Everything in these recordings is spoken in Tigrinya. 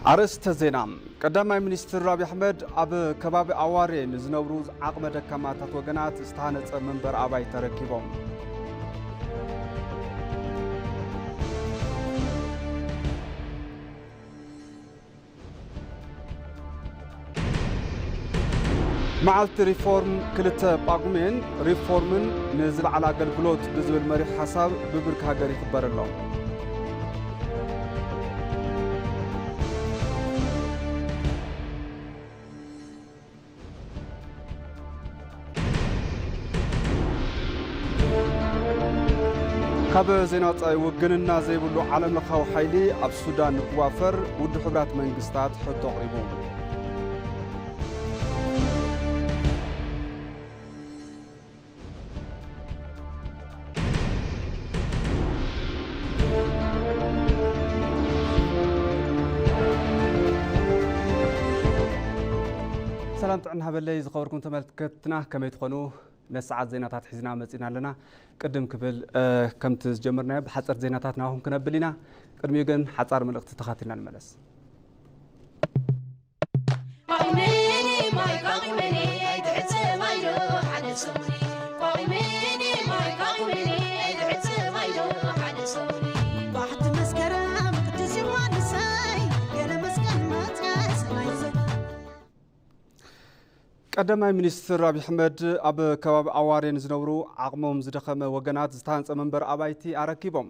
ኣርእስተ ዜና። ቀዳማይ ሚኒስትር ኣብይ ኣሕመድ ኣብ ከባቢ ኣዋሬ ንዝነብሩ ዓቕመ ደካማታት ወገናት ዝተሃነጸ መንበሪ ኣባይቲ ኣረኪቦም። መዓልቲ ሪፎርም ክልተ ጳጉሜን ሪፎርምን ንዝለዓለ ኣገልግሎት ብዝብል መሪሕ ሓሳብ ብብርኪ ሃገር ይኽበር ኣሎ። ካብ ዜና ወጻኢ፣ ውግንና ዘይብሉ ዓለምለኻዊ ሓይሊ ኣብ ሱዳን ንክዋፈር ውድብ ሕቡራት መንግስታት ሕቶ ኣቕሪቡ። ሰላም ጥዕና ሃበለይ ዝኸበርኩም ተመልከትና፣ ከመይ ትኾኑ? ነሰዓት ዜናታት ሒዝና መጺና ኣለና። ቅድም ክብል፣ እ፣ ከምቲ ዝጀመርናዮ ብሓጸርቲ ዜናታት ናባኹም ክነብል ኢና። ቅድሚኡ ግን ሓጻር መልእኽቲ ተኻቲልና ንመለስ። ቀዳማይ ሚኒስትር ኣብይ ኣሕመድ ኣብ ከባቢ ኣዋሬ ንዝነብሩ ዓቕሞም ዝደኸመ ወገናት ዝተሃንጸ መንበሪ ኣባይቲ ኣረኪቦም።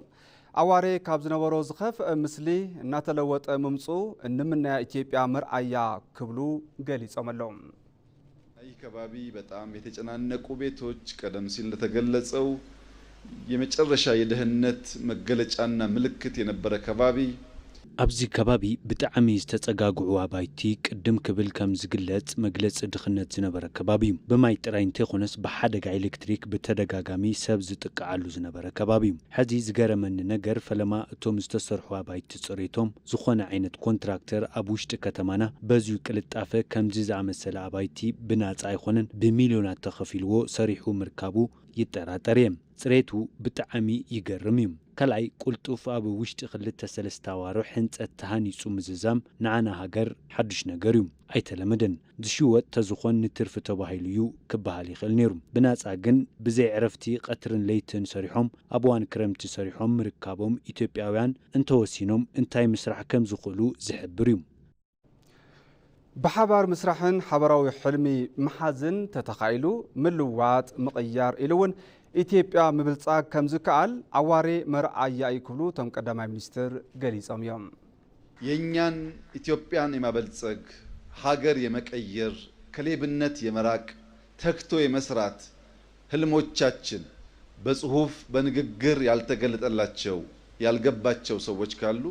ኣዋሬ ካብ ዝነበሮ ዝኸፍአ ምስሊ እናተለወጠ ምምጽኡ እንምነያ ኢትዮጵያ መርኣያ ክብሉ ገሊጾም ኣለዉ። ይህ ከባቢ በጣም የተጨናነቁ ቤቶች፣ ቀደም ሲል እንደተገለጸው የመጨረሻ የድህነት መገለጫና ምልክት የነበረ ከባቢ። ኣብዚ ከባቢ ብጣዕሚ ዝተጸጋግዑ ኣባይቲ፣ ቅድም ክብል ከም ዝግለጽ መግለጺ ድኽነት ዝነበረ ከባቢ እዩ። ብማይ ጥራይ እንተይኮነስ ብሓደጋ ኤሌክትሪክ ብተደጋጋሚ ሰብ ዝጥቅዓሉ ዝነበረ ከባቢ እዩ። ሕዚ ዝገረመኒ ነገር ፈለማ እቶም ዝተሰርሑ ኣባይቲ ጽሬቶም ዝኾነ ዓይነት ኮንትራክተር ኣብ ውሽጢ ከተማና በዝዩ ቅልጣፈ ከምዚ ዝኣመሰለ ኣባይቲ ብናጻ ኣይኮነን ብሚልዮናት ተኸፊልዎ ሰሪሑ ምርካቡ ይጠራጠር እየ። ጽሬቱ ብጣዕሚ ይገርም እዩ። ካልኣይ፣ ቅልጡፍ ኣብ ውሽጢ ክልተ ሰለስተ ኣዋርሕ ህንጸት ተሃኒጹ ምዝዛም ንዓና ሃገር ሓዱሽ ነገር እዩ። ኣይተለመደን። ዝሽወጥ ተዝኾን ንትርፊ ተባሂሉ እዩ ክበሃል ይኽእል ነይሩ። ብናጻ ግን ብዘይ ዕረፍቲ ቀትርን ለይትን ሰሪሖም ኣብ እዋን ክረምቲ ሰሪሖም ምርካቦም ኢትዮጵያውያን እንተወሲኖም እንታይ ምስራሕ ከም ዝኽእሉ ዝሕብር እዩ። ብሓባር ምስራሕን ሓባራዊ ሕልሚ ምሓዝን ተተኻኢሉ ምልዋጥ፣ ምቕያር ኢሉ እውን ኢትዮጵያ ምብልጻግ ከም ዝከኣል ኣዋሬ መርኣያ እዩ ክብሉ እቶም ቀዳማይ ሚኒስትር ገሊጾም እዮም። የኛን ኢትዮጵያን የማበልጸግ፣ ሀገር የመቀየር፣ ከሌብነት የመራቅ፣ ተግቶ የመስራት ህልሞቻችን በጽሁፍ በንግግር ያልተገለጠላቸው ያልገባቸው ሰዎች ካሉ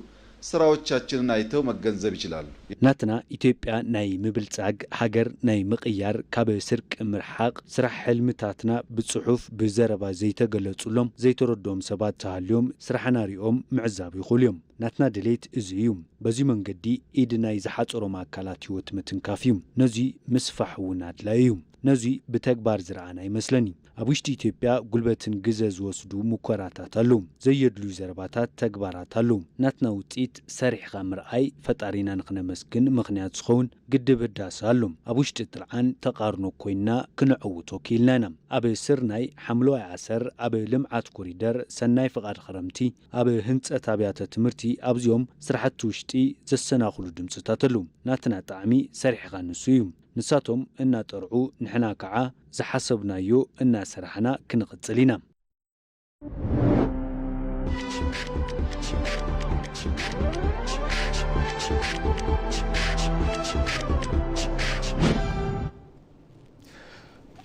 ስራዎቻችንን አይተው መገንዘብ ይችላሉ። ናትና ኢትዮጵያ ናይ ምብልጻግ፣ ሃገር ናይ ምቕያር፣ ካብ ስርቂ ምርሓቕ፣ ስራሕ ሕልምታትና ብጽሑፍ ብዘረባ ዘይተገለጹሎም ዘይተረድኦም ሰባት ተሃልዮም ስራሕና ሪኦም ምዕዛብ ይኽእሉ እዮም። ናትና ድሌት እዚ እዩ። በዚ መንገዲ ኢድ ናይ ዝሓጸሮም ኣካላት ህይወት ምትንካፍ እዩ። ነዚ ምስፋሕ እውን ኣድላዪ እዩ። ነዚ ብተግባር ዝረኣና ይመስለኒ። ኣብ ውሽጢ ኢትዮጵያ ጉልበትን ግዘ ዝወስዱ ሙከራታት ኣለዉ። ዘየድልዩ ዘረባታት፣ ተግባራት ኣለዉ። ናትና ውጽኢት ሰሪሕኻ ምርኣይ ፈጣሪና ንኽነመስግን ምኽንያት ዝኸውን ግድብ ህዳሰ ኣሎ። ኣብ ውሽጢ ጥርዓን ተቓርኖ ኮይንና ክነዐውቶ ክኢልና ኢና። ኣብ ስርናይ ሓምለዋይ ኣሰር፣ ኣብ ልምዓት ኮሪደር፣ ሰናይ ፍቓድ ክረምቲ፣ ኣብ ህንጸት ኣብያተ ትምህርቲ፣ ኣብዚኦም ስራሕቲ ውሽጢ ዘሰናኽሉ ድምፅታት ኣለዉ። ናትና ጣዕሚ ሰሪሕኻ ንሱ እዩ። ንሳቶም እናጠርዑ ንሕና ከዓ ዝሓሰብናዮ እናሰራሕና ክንቕፅል ኢና።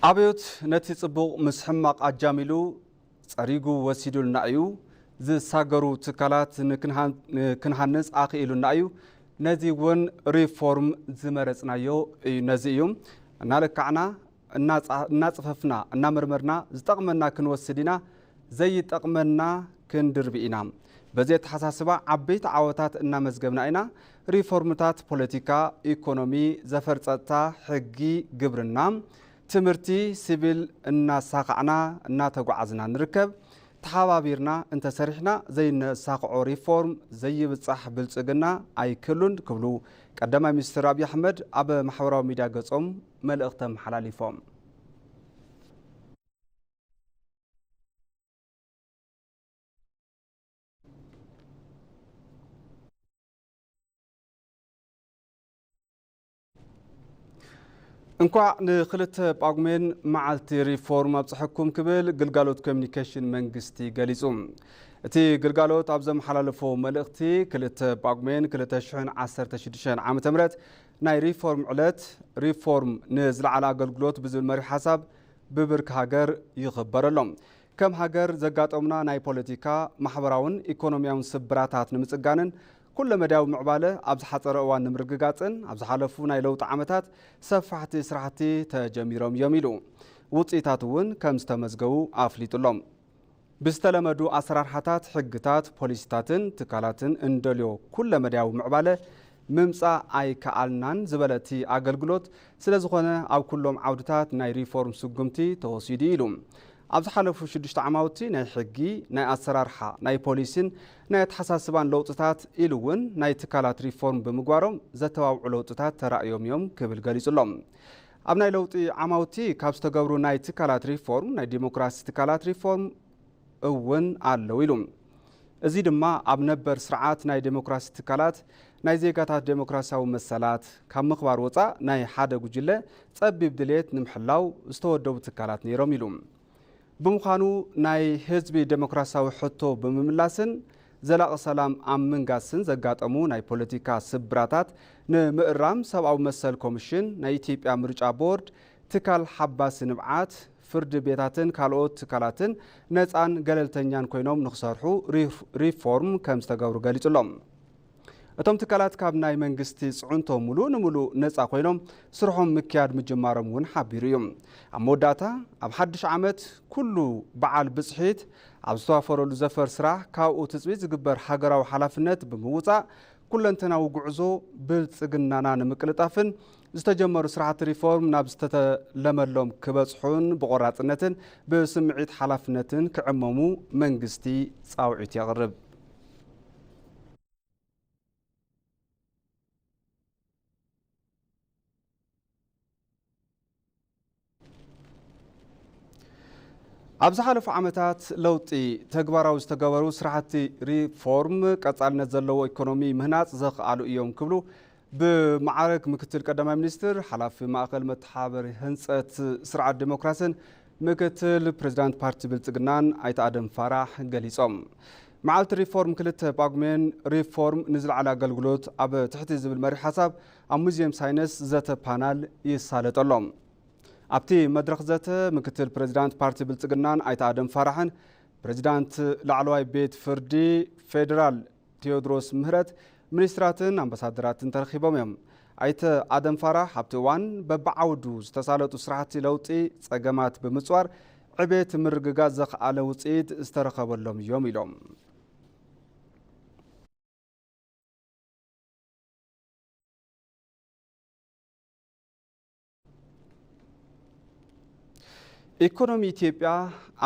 ኣብዮት ነቲ ጽቡቕ ምስ ሕማቕ ኣጃሚሉ ጸሪጉ ወሲዱልና እዩ። ዝሳገሩ ትካላት ንክንሃን-፣ ንክንሃንጽ ኣኽኢሉና እዩ። ነዚ እውን ሪፎርም ዝመረጽናዮ እዩ፣ ነዚ እዩ። እናለካዕና፣ እናጻ-፣ እናጽፈፍና፣ እናመርመርና ዝጠቕመና ክንወስድ ኢና፣ ዘይጠቕመና ክንድርቢ ኢና። በዚ ኣተሓሳስባ ዓበይቲ ዓወታት እናመዝገብና ኢና። ሪፎርምታት ፖለቲካ፣ ኢኮኖሚ፣ ዘፈር ጸጥታ፣ ሕጊ፣ ግብርና፣ ትምህርቲ፣ ሲቪል እናሳኻዕና እናተጓዓዝና ንርከብ። ተሓባቢርና እንተሰሪሕና ዘይነሳኽዖ ሪፎርም ዘይብጻሕ ብልጽግና ኣይክሉን ክብሉ ቀዳማይ ሚኒስትር ኣብይ ኣሕመድ ኣብ ማሕበራዊ ሚድያ ገጾም መልእኽቲ ኣመሓላሊፎም። እንኳዕ ንክልተ ጳጉሜን መዓልቲ ሪፎርም ኣብፀሐኩም ክብል ግልጋሎት ኮሚኒኬሽን መንግስቲ ገሊፁ። እቲ ግልጋሎት ኣብ ዘመሓላለፎ መልእኽቲ፣ ክልተ ጳጉሜን ክልተ ሽሕን ዓሰርተ ሽዱሽተን ዓመተ ምህረት ናይ ሪፎርም ዕለት፣ ሪፎርም ንዝለዓለ ኣገልግሎት ብዝብል መሪሕ ሓሳብ ብብርኪ ሃገር ይኽበር ኣሎ። ከም ሃገር ዘጋጠሙና ናይ ፖለቲካ፣ ማሕበራውን ኢኮኖሚያውን ስብራታት ንምጽጋንን ኩለመዳያዊ ምዕባለ ኣብ ዝሓጸረ እዋን ንምርግጋጽን ኣብ ዝሓለፉ ናይ ለውጢ ዓመታት ሰፋሕቲ ስራሕቲ ተጀሚሮም እዮም ኢሉ። ውጽኢታት እውን ከም ዝተመዝገቡ ኣፍሊጡ ኣሎ። ብዝተለመዱ ኣሰራርሓታት፣ ሕግታት፣ ፖሊሲታትን ትካላትን እንደልዮ ኩለመዳያዊ ምዕባለ ምምጻእ ኣይከኣልናን ዝበለ እቲ ኣገልግሎት፣ ስለ ዝኾነ ኣብ ኩሎም ዓውድታት ናይ ሪፎርም ስጉምቲ ተወሲዱ ኢሉ። ኣብ ዝሓለፉ ሽዱሽተ ዓማውቲ ናይ ሕጊ፣ ናይ ኣሰራርሓ፣ ናይ ፖሊሲን ናይ ኣተሓሳስባን ለውጥታት ኢሉ እውን ናይ ትካላት ሪፎርም ብምግባሮም ዘተባብዑ ለውጥታት ተራእዮም እዮም ክብል ገሊጹ ኣሎ። ኣብ ናይ ለውጢ ዓማውቲ ካብ ዝተገብሩ ናይ ትካላት ሪፎርም፣ ናይ ዲሞክራሲ ትካላት ሪፎርም እውን ኣለዉ ኢሉ። እዚ ድማ ኣብ ነበር ስርዓት ናይ ዴሞክራሲ ትካላት ናይ ዜጋታት ዴሞክራሲያዊ መሰላት ካብ ምኽባር ወፃእ ናይ ሓደ ጉጅለ ፀቢብ ድሌት ንምሕላው ዝተወደቡ ትካላት ነይሮም ኢሉ። ብምዃኑ ናይ ህዝቢ ዴሞክራሲያዊ ሕቶ ብምምላስን ዘላቒ ሰላም ኣብ ምንጋስን ዘጋጠሙ ናይ ፖለቲካ ስብራታት ንምእራም ሰብኣዊ መሰል ኮሚሽን፣ ናይ ኢትዮጵያ ምርጫ ቦርድ፣ ትካል ሓባሲ ንብዓት፣ ፍርዲ ቤታትን ካልኦት ትካላትን ነፃን ገለልተኛን ኮይኖም ንክሰርሑ ሪፍ-፣ ሪፎርም ከም ዝተገብሩ ገሊጹ ኣሎ። እቶም ትካላት ካብ ናይ መንግስቲ ጽዕንቶ ሙሉእ ንሙሉእ ነፃ ኮይኖም ስርሖም ምክያድ ምጅማሮም እውን ሓቢሩ እዩ። ኣብ መወዳእታ፣ ኣብ ሓድሽ ዓመት ኩሉ በዓል ብፅሒት ኣብ ዝተዋፈረሉ ዘፈር ስራሕ ካብኡ ትፅቢት ዝግበር ሃገራዊ ሓላፍነት ብምውፃእ ኩለንተናዊ ጉዕዞ ብልጽግናና ንምቅልጣፍን ዝተጀመሩ ስራሕቲ ሪፎርም ናብ ዝተተለመሎም ክበጽሑን ብቆራጽነትን ብስምዒት ሓላፍነትን ክዕመሙ መንግስቲ ጻውዒት የቕርብ። ኣብ ዝሓለፉ ዓመታት ለውጢ ተግባራዊ ዝተገበሩ ስራሕቲ ሪፎርም ቀጻልነት ዘለዎ ኢኮኖሚ ምህናጽ ዘኽኣሉ እዮም ክብሉ ብማዕረግ ምክትል ቀዳማይ ሚኒስትር ሓላፊ ማእኸል መተሓባበሪ ህንፀት ስርዓት ዴሞክራሲን ምክትል ፕሬዚዳንት ፓርቲ ብልጽግናን ኣይተ ኣደም ፋራሕ ገሊጾም። መዓልቲ ሪፎርም ክልተ ጳጉሜን ሪፎርም ንዝለዓለ ኣገልግሎት ኣብ ትሕቲ ዝብል መሪሕ ሓሳብ ኣብ ሙዚየም ሳይንስ ዘተ ፓናል ይሳለጥ ኣሎ። ኣብቲ መድረኽ ዘተ ምክትል ፕሬዚዳንት ፓርቲ ብልጽግናን ኣይተ ኣደም ፋራሕን ፕሬዚዳንት ላዕለዋይ ቤት ፍርዲ ፌዴራል ቴዎድሮስ ምህረት፣ ሚኒስትራትን ኣምባሳደራትን ተረኺቦም እዮም። ኣይተ ኣደም ፋራሕ ኣብቲ እዋን በብዓውዱ ዝተሳለጡ ስራሕቲ ለውጢ ጸገማት ብምጽዋር ዕቤት ምርግጋጽ ዘኽኣለ ውጽኢት ዝተረኸበሎም እዮም ኢሎም። ኢኮኖሚ ኢትዮጵያ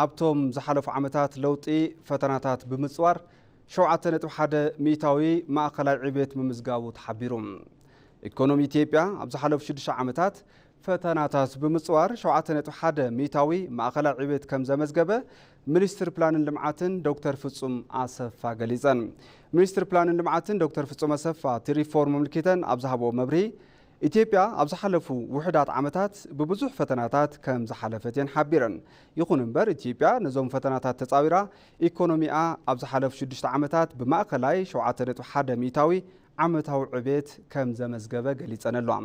ኣብቶም ዝሓለፉ ዓመታት ለውጢ ፈተናታት ብምጽዋር ሸውዓተ ነጥቢ ሓደ ሚእታዊ ማእኸላይ ዕቤት ምምዝጋቡ ተሓቢሩ። ኢኮኖሚ ኢትዮጵያ ኣብ ዝሓለፉ ሽዱሽተ ዓመታት ፈተናታት ብምጽዋር ሸውዓተ ነጥቢ ሓደ ሚእታዊ ማእኸላይ ዕቤት ከም ዘመዝገበ ሚኒስትር ፕላንን ልምዓትን ዶክተር ፍጹም ኣሰፋ ገሊጸን። ሚኒስትር ፕላንን ልምዓትን ዶክተር ፍጹም ኣሰፋ እቲ ሪፎርም ኣመልኪተን ኣብ ዝሃብዎ መብርሂ፣ ኢትዮጵያ ኣብ ዝሓለፉ ውሑዳት ዓመታት ብብዙሕ ፈተናታት ከም ዝሓለፈት እየን ሓቢረን። ይኹን እምበር፣ ኢትዮጵያ ነዞም ፈተናታት ተጻዊራ ኢኮኖሚኣ ኣብ ዝሓለፉ ሽዱሽተ ዓመታት ብማእኸላይ ሸውዓተ ነጥቢ ሓደ ሚእታዊ ዓመታዊ ዕቤት ከም ዘመዝገበ ገሊጸን ኣለዋ።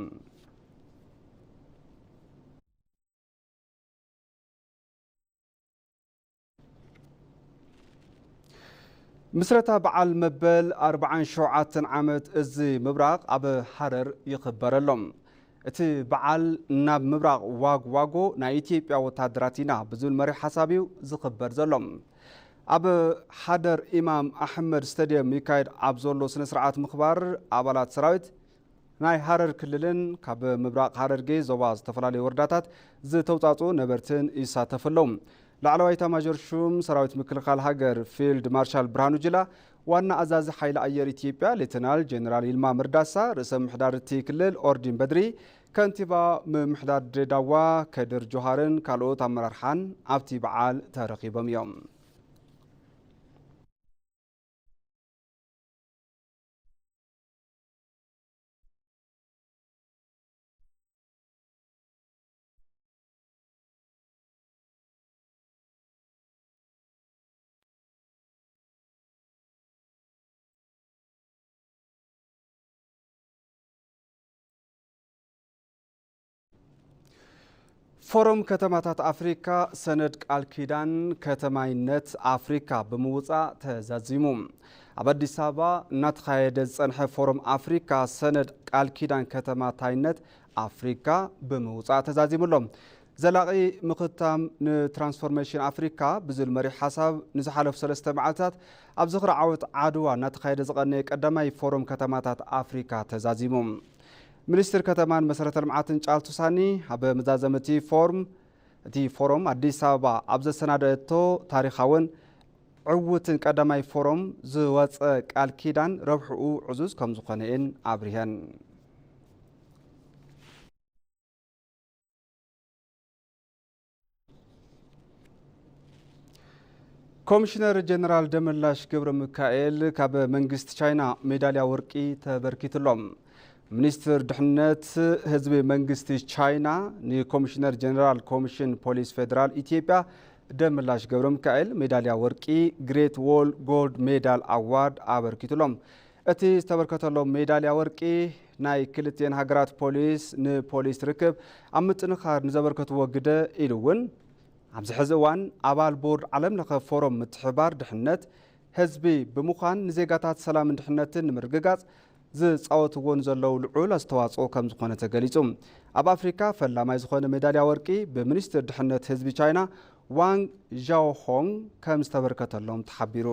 ምስረታ በዓል መበል ኣርባዓን ሸውዓተን ዓመት እዚ ምብራቕ ኣብ ሃረር ይኽበር ኣሎ። እቲ በዓል ናብ ምብራቕ ዋግ ዋጎ ናይ ኢትዮጵያ ወታደራት ኢና ብዝብል መሪሕ ሓሳብ እዩ ዝኽበር ዘሎ። ኣብ ሓደር ኢማም ኣሕመድ ስታድየም ይካየድ ኣብ ዘሎ ስነ ስርዓት ምኽባር ኣባላት ሰራዊት ናይ ሃረር ክልልን ካብ ምብራቕ ሃረርጌ ዞባ ዝተፈላለዩ ወረዳታት ዝተውፃፅኡ ነበርትን ይሳተፉ ኣለዉ። ላዕለዋይ ኤታማዦር ሹም ሰራዊት ምክልኻል ሃገር ፊልድ ማርሻል ብርሃኑ ጁላ፣ ዋና ኣዛዚ ሓይሊ ኣየር ኢትዮጵያ ሌተናል ጀነራል ይልማ መርዳሳ፣ ርእሰ ምምሕዳር እቲ ክልል ኦርዲን በድሪ፣ ከንቲባ ምምሕዳር ድሬዳዋ ከድር ጆሃርን ካልኦት ኣመራርሓን ኣብቲ በዓል ተረኺቦም እዮም። ፎረም ከተማታት ኣፍሪካ ሰነድ ቃል ኪዳን ከተማይነት ኣፍሪካ ብምውፃእ ተዛዚሙ። ኣብ ኣዲስ ኣበባ እናተኻየደ ዝፀንሐ ፎረም ኣፍሪካ ሰነድ ቃል ኪዳን ከተማታይነት ኣፍሪካ ብምውፃእ ተዛዚሙ ኣሎ። ዘላቒ ምኽታም ንትራንስፎርሜሽን ኣፍሪካ ብዝብል መሪሕ ሓሳብ ንዝሓለፉ ሰለስተ መዓልታት ኣብ ዝኽሪ ዓወት ዓድዋ እናተኻየደ ዝቐነየ ቀዳማይ ፎረም ከተማታት ኣፍሪካ ተዛዚሙ። ሚኒስትር ከተማን መሰረተ ልምዓትን ጫልቱ ሳኒ ኣብ መዛዘሚ እቲ ፎርም፣ እቲ ፎረም ኣዲስ ኣበባ ኣብ ዘሰናደአቶ ታሪኻውን ዕዉትን ቀዳማይ ፎረም ዝወፀ ቃል ኪዳን ረብሕኡ ዕዙዝ ከም ዝኾነ እየን ኣብሪሀን። ኮሚሽነር ጀነራል ደመላሽ ገብረ ሚካኤል ካብ መንግስቲ ቻይና ሜዳልያ ወርቂ ተበርኪትሎም። ሚኒስትር ድሕነት ህዝቢ መንግስቲ ቻይና ንኮሚሽነር ጀነራል ኮሚሽን ፖሊስ ፌዴራል ኢትዮጵያ ደመላሽ ገብረ ሚካኤል ሜዳልያ ወርቂ ግሬት ዎል ጎልድ ሜዳል ኣዋርድ ኣበርኪትሎም። እቲ ዝተበርከተሎም ሜዳልያ ወርቂ ናይ ክልቲኤን ሃገራት ፖሊስ ንፖሊስ ርክብ ኣብ ምጥንኻር ንዘበርከትዎ ግደ ኢሉ እውን ኣብዚ ሕዚ እዋን ኣባል ቦርድ ዓለም ለኸ ፎረም ምትሕባር ድሕነት ህዝቢ ብምዃን ንዜጋታት ሰላምን ድሕነትን ንምርግጋፅ ዝፃወትዎ ንዘለዉ ልዑል ኣስተዋፅኦ ከም ዝኾነ ተገሊፁ። ኣብ ኣፍሪካ ፈላማይ ዝኾነ ሜዳልያ ወርቂ ብሚኒስትር ድሕነት ህዝቢ ቻይና ዋንግ ዣኦሆንግ ከም ዝተበርከተሎም ተሓቢሩ።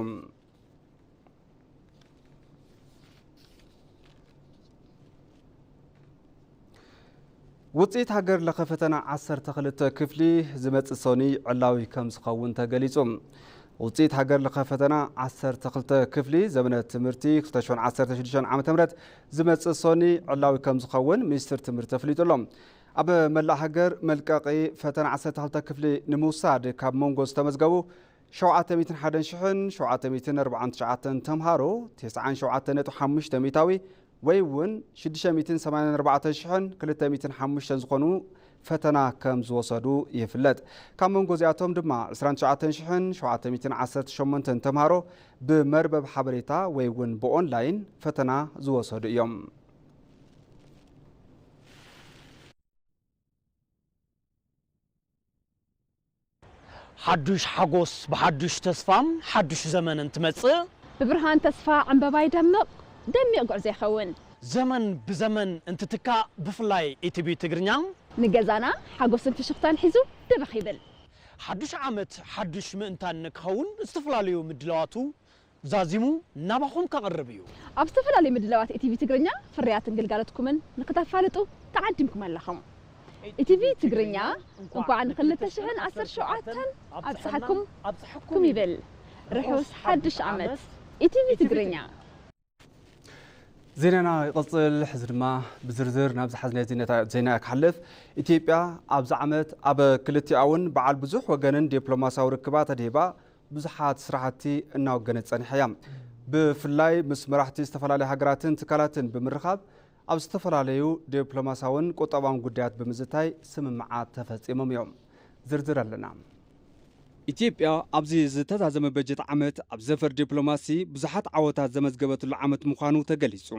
ውፅኢት ሃገር ለኸ ፈተና ዓሰርተ ክልተ ክፍሊ ዝመፅእ ሶኒ ዕላዊ ከም ዝኸውን ተገሊፁ። ውፅኢት ሃገር ለኸ ፈተና ዓሰርተ ክልተ ክፍሊ ዘመነ ትምህርቲ ክልተ ሽሕን ዓሰርተ ሽዱሽተን ዓመተ ምህረት ዝመፅእ ሶኒ ዕላዊ ከም ዝኸውን ሚኒስትር ትምህርቲ ኣፍሊጡ ኣሎ። ኣብ መላእ ሃገር መልቀቒ ፈተና ዓሰርተ ክልተ ክፍሊ ንምውሳድ ካብ መንጎ ዝተመዝገቡ ሸውዓተ ሚእትን ሓደን ሽሕን ሸውዓተ ሚእትን ኣርባዓን ትሽዓተን ተምሃሮ፣ ተስዓን ሸውዓተን ነጥቢ ሓሙሽተ ሚእታዊ ወይ እውን ሽዱሽተ ሚእትን ሰማንያን ኣርባዕተን ሽሕን ክልተ ሚእትን ሓሙሽተን ዝኾኑ ፈተና ከም ዝወሰዱ ይፍለጥ። ካብ መንጎ እዚኣቶም ድማ ዕስራን ትሽዓተን ሽሕን ሸውዓተ ሚእትን ዓሰርተ ሸሞንተን ተምሃሮ ብመርበብ ሓበሬታ ወይ እውን ብኦንላይን ፈተና ዝወሰዱ እዮም። ሓዱሽ ሓጎስ ብሓዱሽ ተስፋ ሓዱሽ ዘመን እንትመጽእ፣ ብብርሃን ተስፋ ዕምበባ ይደምቕ፣ ደሚቕ ጉዕዞ ይኸውን። ዘመን ብዘመን እንትትካእ፣ ብፍላይ ኢቲቪ ትግርኛ ንገዛና ሓጎስን ፍሽኽታን ሒዙ ድብኽ ይብል። ሓዱሽ ዓመት ሓዱሽ ምእንታን ንክኸውን ዝተፈላለዩ ምድላዋቱ ዛዚሙ ናባኹም ከቕርብ እዩ። ኣብ ዝተፈላለዩ ምድላዋት ኢቲቪ ትግርኛ ፍርያትን ግልጋሎትኩምን ንክተፋልጡ ተዓዲምኩም ኣለኹም። ኢቲቪ ትግርኛ እንኳዕ ንክልተ ሽሕን ዓሰርተ ሸውዓተን ኣብጽሓኩም ይብል። ርሑስ ሓድሽ ዓመት። ኢቲቪ ትግርኛ። ዜናና ይቕጽል። ሕዚ ድማ ብዝርዝር ናብ ዝሓዝናዮ ዜናታ-፣ ዜና ክሓልፍ። ኢትዮጵያ ኣብዚ ዓመት ኣብ ክልቲኣውን በዓል ብዙሕ ወገንን ዲፕሎማሲያዊ ርክባት ኣድሂባ ብዙሓት ስራሕቲ እናወገነት ጸኒሓ እያ። ብፍላይ ምስ መራሕቲ ዝተፈላለዩ ሃገራትን ትካላትን ብምርኻብ ኣብ ዝተፈላለዩ ዲፕሎማሲያውን ቁጠባውን ጉዳያት ብምዝታይ ስምምዓት ተፈጺሞም እዮም። ዝርዝር ኣለና። ኢትዮጵያ ኣብዚ ዝተዛዘመ በጀት ዓመት ኣብ ዘፈር ዲፕሎማሲ ብዙሓት ዓወታት ዘመዝገበትሉ ዓመት ምዃኑ ተገሊጹ።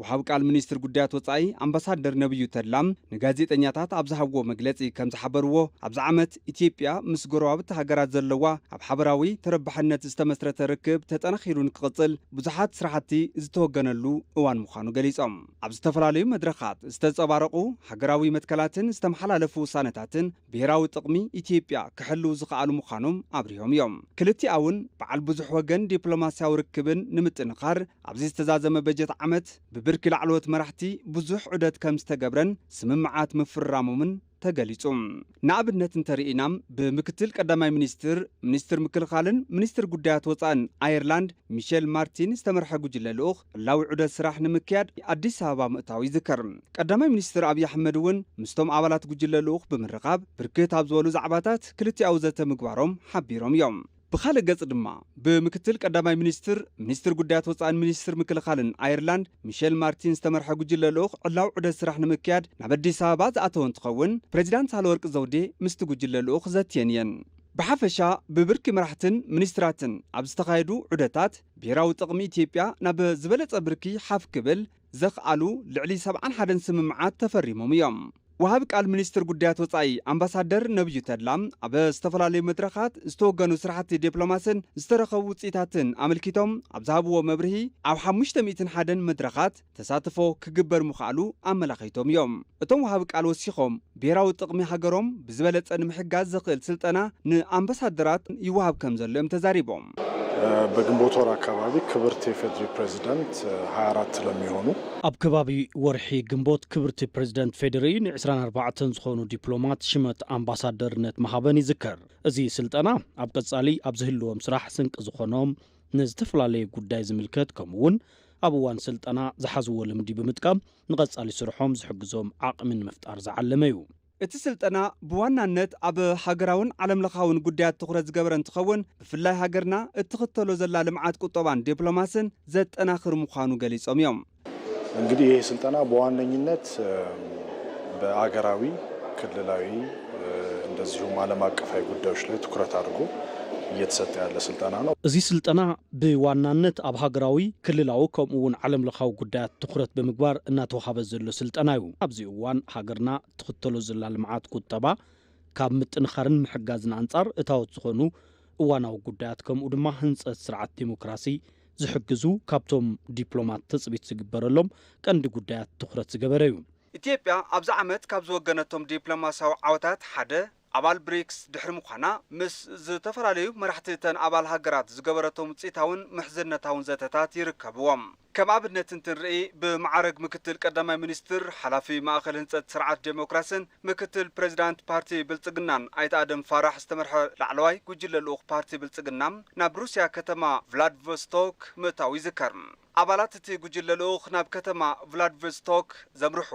ወሃብ ቃል ሚኒስትር ጉዳያት ወጻኢ ኣምባሳደር ነብዩ ተድላ ንጋዜጠኛታት ኣብ ዝሃብዎ መግለጺ ከም ዝሓበርዎ፣ ኣብዚ ዓመት ኢትዮጵያ ምስ ጎረባብቲ ሃገራት ዘለዋ ኣብ ሓበራዊ ተረባሕነት ዝተመስረተ ርክብ ተጠናኺሩ ንክቕጽል ብዙሓት ስራሕቲ ዝተወገነሉ እዋን ምዃኑ ገሊጾም። ኣብ ዝተፈላለዩ መድረኻት ዝተንጸባረቑ ሃገራዊ መትከላትን ዝተመሓላለፉ ውሳነታትን ብሄራዊ ጥቕሚ ኢትዮጵያ ክሕልው ዝኸኣሉ ምዃኖም ኣብሪሆም እዮም። ክልቲኣውን በዓል ብዙሕ ወገን ዲፕሎማሲያዊ ርክብን ንምጥንኻር ኣብዚ ዝተዛዘመ በጀት ዓመት ብብርኪ ላዕለዎት መራሕቲ ብዙሕ ዑደት ከም ዝተገብረን ስምምዓት ምፍርራሞምን ተገሊጹ። ንኣብነት እንተርኢና፣ ብምክትል ቀዳማይ ሚኒስትር፣ ሚኒስትር ምክልኻልን ሚኒስትር ጉዳያት ወጻእን ኣየርላንድ ሚሸል ማርቲን ዝተመርሐ ጉጅለ ልኡኽ ዕላዊ ዑደት ስራሕ ንምክያድ ኣዲስ ኣበባ ምእታው ይዝከር። ቀዳማይ ሚኒስትር ኣብይ ኣሕመድ እውን ምስቶም ኣባላት ጉጅለ ልኡኽ ብምርኻብ ብርክት ኣብ ዝበሉ ዛዕባታት ክልቲኣዊ ዘተ ምግባሮም ሓቢሮም እዮም። ብኻልእ ገጽ ድማ፣ ብምክትል ቀዳማይ ሚኒስትር፣ ሚኒስትር ጉዳያት ወጻእን ሚኒስትር ምክልኻልን ኣየርላንድ ሚሸል ማርቲን ዝተመርሐ ጉጅለ ልኡኽ ዕላዊ ዑደት ስራሕ ንምክያድ ናብ ኣዲስ ኣበባ ዝኣተወ እንትኸውን፣ ፕሬዚዳንት ሳህለወርቅ ዘውዴ ምስቲ ጉጅለ ልኡኽ ዘትየን እየን። ብሓፈሻ፣ ብብርኪ መራሕትን ሚኒስትራትን ኣብ ዝተኻየዱ ዑደታት፣ ብሄራዊ ጥቕሚ ኢትዮጵያ ናብ ዝበለጸ ብርኪ ሓፍ ክብል ዘኽኣሉ ልዕሊ ሰብዓን ሓደን ስምምዓት ተፈሪሞም እዮም። ወሃቢ ቃል ሚኒስትር ጉዳያት ወጻኢ ኣምባሳደር ነብዩ ተድላ፣ ኣብ ዝተፈላለዩ መድረኻት ዝተወገኑ ስራሕቲ ዲፕሎማስን ዝተረኸቡ ውፅኢታትን ኣመልኪቶም ኣብ ዝሃብዎ መብርሂ፣ ኣብ ሓሙሽተ ሚእትን ሓደን መድረኻት ተሳትፎ ክግበር ምኽኣሉ ኣመላኺቶም እዮም። እቶም ወሃቢ ቃል ወሲኾም፣ ብሄራዊ ጥቕሚ ሃገሮም ብዝበለጸ ንምሕጋዝ ዘኽእል ስልጠና ንኣምባሳደራት ይወሃብ ከም ዘሎ እዮም ተዛሪቦም። በግንቦት ወር አካባቢ ክብርት የፌዴሪ ፕሬዚዳንት ሃያ አራት ለሚሆኑ ኣብ ከባቢ ወርሒ ግንቦት ክብርቲ ፕሬዚደንት ፌዴሪ ን ዕስራን ኣርባዕተን ዝኾኑ ዲፕሎማት ሽመት ኣምባሳደርነት ምሃበን ይዝከር። እዚ ስልጠና ኣብ ቀጻሊ ኣብ ዝህልዎም ስራሕ ስንቂ ዝኾኖም ንዝተፈላለየ ጉዳይ ዝምልከት ከምኡ እውን ኣብ እዋን ስልጠና ዝሓዝዎ ልምዲ ብምጥቃም ንቐጻሊ ስርሖም ዝሕግዞም ዓቕሚ ንምፍጣር ዝዓለመ እዩ። እቲ ስልጠና ብዋናነት ኣብ ሃገራውን ዓለምለኻውን ጉዳያት ትኹረት ዝገበረ እንትኸውን፣ ብፍላይ ሃገርና እትኽተሎ ዘላ ልምዓት ቁጠባን ዲፕሎማስን ዘጠናኽር ምዃኑ ገሊጾም እዮም። እንግዲህ ይህ ስልጠና በዋነኝነት በአገራዊ፣ ክልላዊ እንደዚሁም ዓለም አቀፋዊ ጉዳዮች ላይ ትኩረት አድርጎ እየተሰጠ ያለ ስልጠና ነው። እዚ ስልጠና ብዋናነት ኣብ ሃገራዊ፣ ክልላዊ ከምኡ እውን ዓለምለኻዊ ጉዳያት ትኹረት ብምግባር እናተወሃበ ዘሎ ስልጠና እዩ። ኣብዚ እዋን ሃገርና ትኽተሎ ዘላ ልምዓት ቁጠባ ካብ ምጥንኻርን ምሕጋዝን ኣንጻር እታወት ዝኾኑ እዋናዊ ጉዳያት ከምኡ ድማ ህንጸት ስርዓት ዲሞክራሲ ዝሕግዙ ካብቶም ዲፕሎማት ትጽቢት ዝግበረሎም ቀንዲ ጉዳያት ትኹረት ዝገበረ እዩ። ኢትዮጵያ ኣብዚ ዓመት ካብ ዝወገነቶም ዲፕሎማስያዊ ዓወታት ሓደ ኣባል ብሪክስ ድሕሪ ምዃና ምስ ዝተፈላለዩ መራሕቲ እተን ኣባል ሃገራት ዝገበረቶም ውፅኢታውን ምሕዝነታውን ዘተታት ይርከብዎም። ከም ኣብነት እንትንርኢ ብማዕረግ ምክትል ቀዳማይ ሚኒስትር ሓላፊ ማእኸል ህንፀት ስርዓት ዴሞክራስን ምክትል ፕሬዚዳንት ፓርቲ ብልፅግናን ኣይተ ኣደም ፋራሕ ዝተመርሐ ላዕለዋይ ጉጅለ ልኡኽ ፓርቲ ብልፅግና ናብ ሩስያ ከተማ ቭላድቮስቶክ ምእታው ይዝከር። ኣባላት እቲ ጉጅለ ልኡኽ ናብ ከተማ ቭላድቮስቶክ ዘምርሑ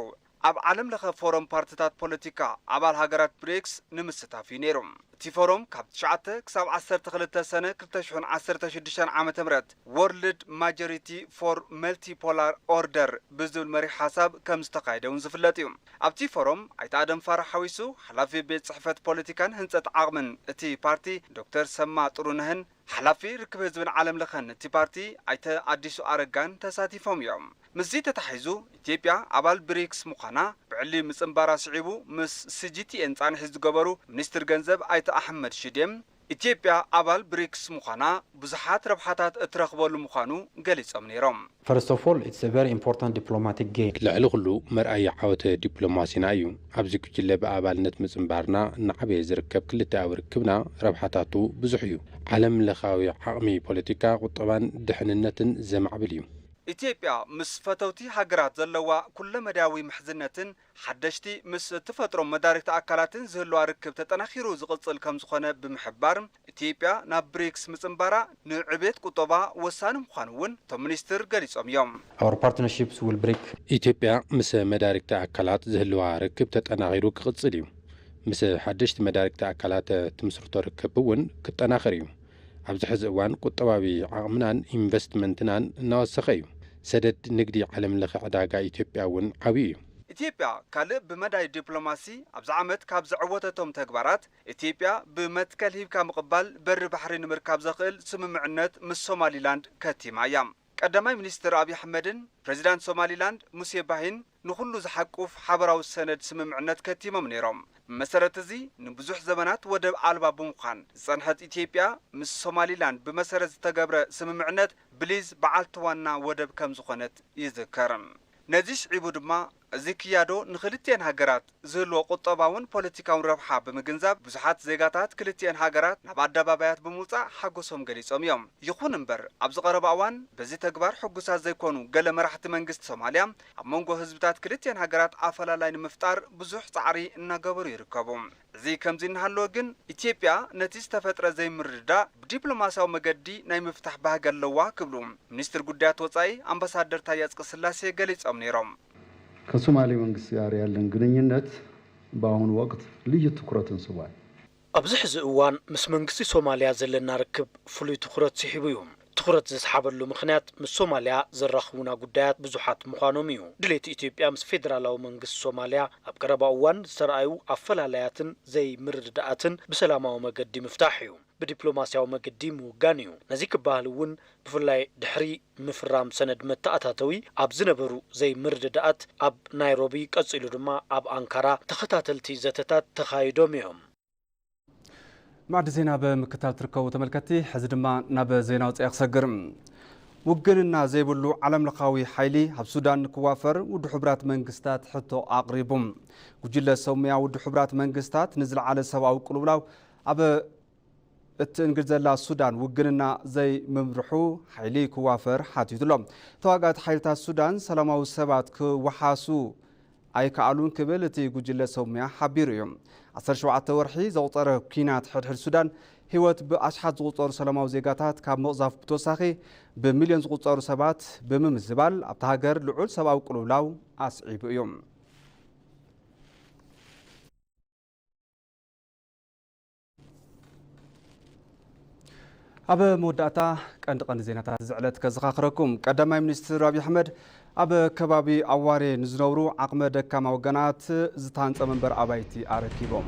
ኣብ ዓለም ለኸ ፎረም ፓርትታት ፖለቲካ ኣባል ሃገራት ብሪክስ ንምስታፍ እዩ ነይሩ። እቲ ፎረም ካብ ትሽዓተ ክሳብ ዓሰርተ ክልተ ሰነ ክልተ ሽሕን ዓሰርተ ሽዱሽተን ዓመተ ምህረት ወርልድ ማጆሪቲ ፎር መልቲፖላር ኦርደር ብዝብል መሪሕ ሓሳብ ከም ዝተኻየደ እውን ዝፍለጥ እዩ። ኣብቲ ፎረም ኣይተ ኣደም ፋራሕ ሓዊሱ ሓላፊ ቤት ፅሕፈት ፖለቲካን ህንፀት ዓቕምን እቲ ፓርቲ ዶክተር ሰማ ጥሩነህን ሓላፊ ርክብ ህዝብን ዓለም ለኸን እቲ ፓርቲ ኣይተ ኣዲሱ ኣረጋን ተሳቲፎም እዮም። ምስዚ ተታሒዙ ኢትዮጵያ ኣባል ብሪክስ ምዃና ብዕሊ ምፅንባራ ስዒቡ ምስ ስጂቲኤን ፃንሒት ዝገበሩ ሚኒስትር ገንዘብ ኣይተ ኣሕመድ ሽዴም ኢትዮጵያ ኣባል ብሪክስ ምዃና ብዙሓት ረብሓታት እትረኽበሉ ምዃኑ ገሊፆም ነይሮም። First of all, it's a very important diplomatic gain. ልዕሊ ኩሉ መርኣያ ዓወት ዲፕሎማሲና እዩ። ኣብዚ ጉጅለ ብኣባልነት ምጽንባርና እናዓበየ ዝርከብ ክልተኣዊ ርክብና ረብሓታቱ ብዙሕ እዩ። ዓለም ለኻዊ ዓቕሚ ፖለቲካ፣ ቁጠባን ድሕንነትን ዘማዕብል እዩ። ኢትዮጵያ ምስ ፈተውቲ ሃገራት ዘለዋ ኩለመዳያዊ ምሕዝነትን ሓደሽቲ ምስ እትፈጥሮም መዳርግቲ ኣካላትን ዝህልዋ ርክብ ተጠናኺሩ ዝቕጽል ከምዝኾነ ብምሕባር፣ ኢትዮጵያ ናብ ብሪክስ ምጽንባራ ንዕቤት ቁጠባ ወሳኒ ምዃኑ እውን እቶም ሚኒስትር ገሊጾም እዮም። Our partnerships will break. ኢትዮጵያ ምስ መዳርግቲ ኣካላት ዝህልዋ ርክብ ተጠናኺሩ ክቕጽል እዩ። ምስ ሓደሽቲ መዳርግቲ ኣካላት ትምስርቶ ርክብ እውን ክጠናኸር እዩ። ኣብዚ ሕዚ እዋን ቁጠባዊ ዓቕምናን ኢንቨስትመንትናን እናወሰኸ እዩ። ሰደድ ንግዲ ዓለም ለኸ ዕዳጋ ኢትዮጵያ እውን ዓብዪ እዩ። ኢትዮጵያ ካልእ ብመዳይ ዲፕሎማሲ ኣብዚ ዓመት ካብ ዘዕወተቶም ተግባራት፣ ኢትዮጵያ ብመትከል ሂብካ ምቕባል በሪ ባሕሪ ንምርካብ ዘኽእል ስምምዕነት ምስ ሶማሊላንድ ከቲማ እያ። ቀዳማይ ሚኒስትር ኣብይ ኣሕመድን ፕሬዚዳንት ሶማሊላንድ ሙሴ ባሂን ንኹሉ ዝሓቁፍ ሓበራዊ ሰነድ ስምምዕነት ከቲሞም ነይሮም። ብመሰረት እዚ ንብዙሕ ዘመናት ወደብ ኣልባ ብምዃን ዝጸንሐት ኢትዮጵያ ምስ ሶማሊላንድ ብመሰረት ዝተገብረ ስምምዕነት ብሊዝ በዓልቲ ዋና ወደብ ከም ዝኾነት ይዝከር። ነዚ ስዒቡ ድማ እዚ ክያዶ ንኽልቲኤን ሃገራት ዝህልዎ ቁጠባውን ፖለቲካውን ረብሓ ብምግንዛብ፣ ብዙሓት ዜጋታት ክልቲኤን ሃገራት ናብ ኣደባባያት ብምውጻእ ሓጎሶም ገሊጾም እዮም። ይኹን እምበር፣ ኣብዚ ቀረባ እዋን በዚ ተግባር ሕጉሳት ዘይኮኑ ገለ መራሕቲ መንግስቲ ሶማልያ፣ ኣብ መንጎ ህዝብታት ክልቲኤን ሃገራት ኣፈላላይ ንምፍጣር ብዙሕ ጻዕሪ እናገበሩ ይርከቡ። እዚ ከምዚ እናሃለወ ግን፣ ኢትዮጵያ ነቲ ዝተፈጥረ ዘይምርድዳእ ብዲፕሎማስያዊ መገዲ ናይ ምፍታሕ ባህጊ ኣለዋ ክብሉ ሚኒስትር ጉዳያት ወጻኢ ኣምባሳደር ታዬ ኣጽቀስላሴ ገሊጾም ነይሮም። ከሶማሌ መንግስት ጋር ያለን ግንኙነት በአሁኑ ወቅት ልዩ ትኩረት እንስቧል። ኣብዚ ሕዚ እዋን ምስ መንግስቲ ሶማልያ ዘለና ርክብ ፍሉይ ትኹረት ስሒቡ እዩ። ትኹረት ዘስሓበሉ ምኽንያት፣ ምስ ሶማልያ ዘራኽቡና ጉዳያት ብዙሓት ምዃኖም እዩ። ድሌት ኢትዮጵያ ምስ ፌደራላዊ መንግስቲ ሶማልያ ኣብ ቀረባ እዋን ዝተረኣዩ ኣፈላላያትን ዘይምርድዳኣትን ብሰላማዊ መገዲ ምፍታሕ እዩ። ብዲፕሎማስያዊ መገዲ ምውጋን እዩ። ነዚ ክበሃል እውን፣ ብፍላይ ድሕሪ ምፍራም ሰነድ መተኣታተዊ ኣብ ዝነበሩ ዘይምርድዳኣት፣ ኣብ ናይሮቢ፣ ቀጺሉ ድማ ኣብ ኣንካራ ተኸታተልቲ ዘተታት ተኻይዶም እዮም። ማዕዲ ዜና ብምክታል ትርከቡ ተመልከትቲ፣ ሕዚ ድማ ናብ ዜና ወጻኢ ክሰግር። ውግንና ዘይብሉ ዓለምለኻዊ ሓይሊ ኣብ ሱዳን ንክዋፈር ውድብ ሕቡራት መንግስታት ሕቶ ኣቕሪቡ። ጉጅለ ሰሙያ ውድብ ሕቡራት መንግስታት ንዝለዓለ ሰብኣዊ ቅልውላው ኣብ እትእንግድ ዘላ ሱዳን ውግንና ዘይምምርሑ ሓይሊ ክዋፈር ሓቲቱ ኣሎ። ተዋጋእቲ ሓይልታት ሱዳን ሰላማዊ ሰባት ክወሓሱ ኣይከኣሉን ክብል እቲ ጉጅለ ሰሙያ ሓቢሩ እዩ። ዓሰርተ ሸውዓተ ወርሒ ዘቑጸረ ኲናት ሕድሕድ ሱዳን፣ ህይወት ብኣሽሓት ዝቑጸሩ ሰላማዊ ዜጋታት ካብ ምቕዛፍ ብተወሳኺ፣ ብሚልዮን ዝቑጸሩ ሰባት ብምምዝባል፣ ኣብታ ሃገር ልዑል ሰብኣዊ ቅልውላው ኣስዒቡ እዩ። ኣብ መወዳእታ፣ ቀንዲ ቀንዲ ዜናታት እዚ ዕለት ከዘኻኽረኩም። ቀዳማይ ሚኒስትር ኣብይ ኣሕመድ ኣብ ከባቢ ኣዋሬ ንዝነብሩ ዓቕመ ደካማ ወገናት ዝተሃንጸ መንበሪ ኣባይቲ ኣረኪቦም።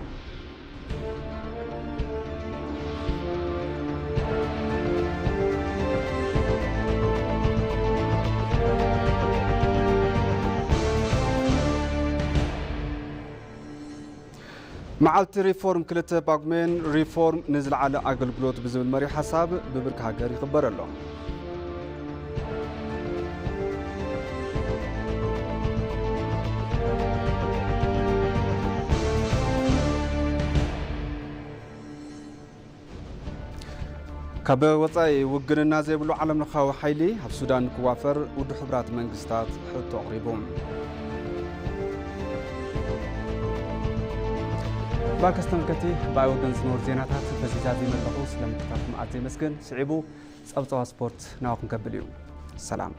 መዓልቲ ሪፎርም፣ ክልተ ጳጉሜን፣ ሪፎርም ንዝለዓለ ኣገልግሎት ብዝብል መሪሕ ሓሳብ ብብርኪ ሃገር ይኽበር ኣሎ። ካብ ወጻኢ፣ ውግንና ዘይብሉ ዓለምለኻዊ ሓይሊ ኣብ ሱዳን ክዋፈር ውድብ ሕቡራት መንግስታት ሕቶ ኣቕሪቡ። ባርከስ ተመልከቲ፣ ብኣይ ወገን ዝነበሩ ዜናታት በዚ ዛዚመ ኣለኹ። ስለምክታትኩም ኣዝየ የመስግን። ስዒቡ ጸብጸባ ስፖርት ናባኹም ከብል እዩ። ሰላም።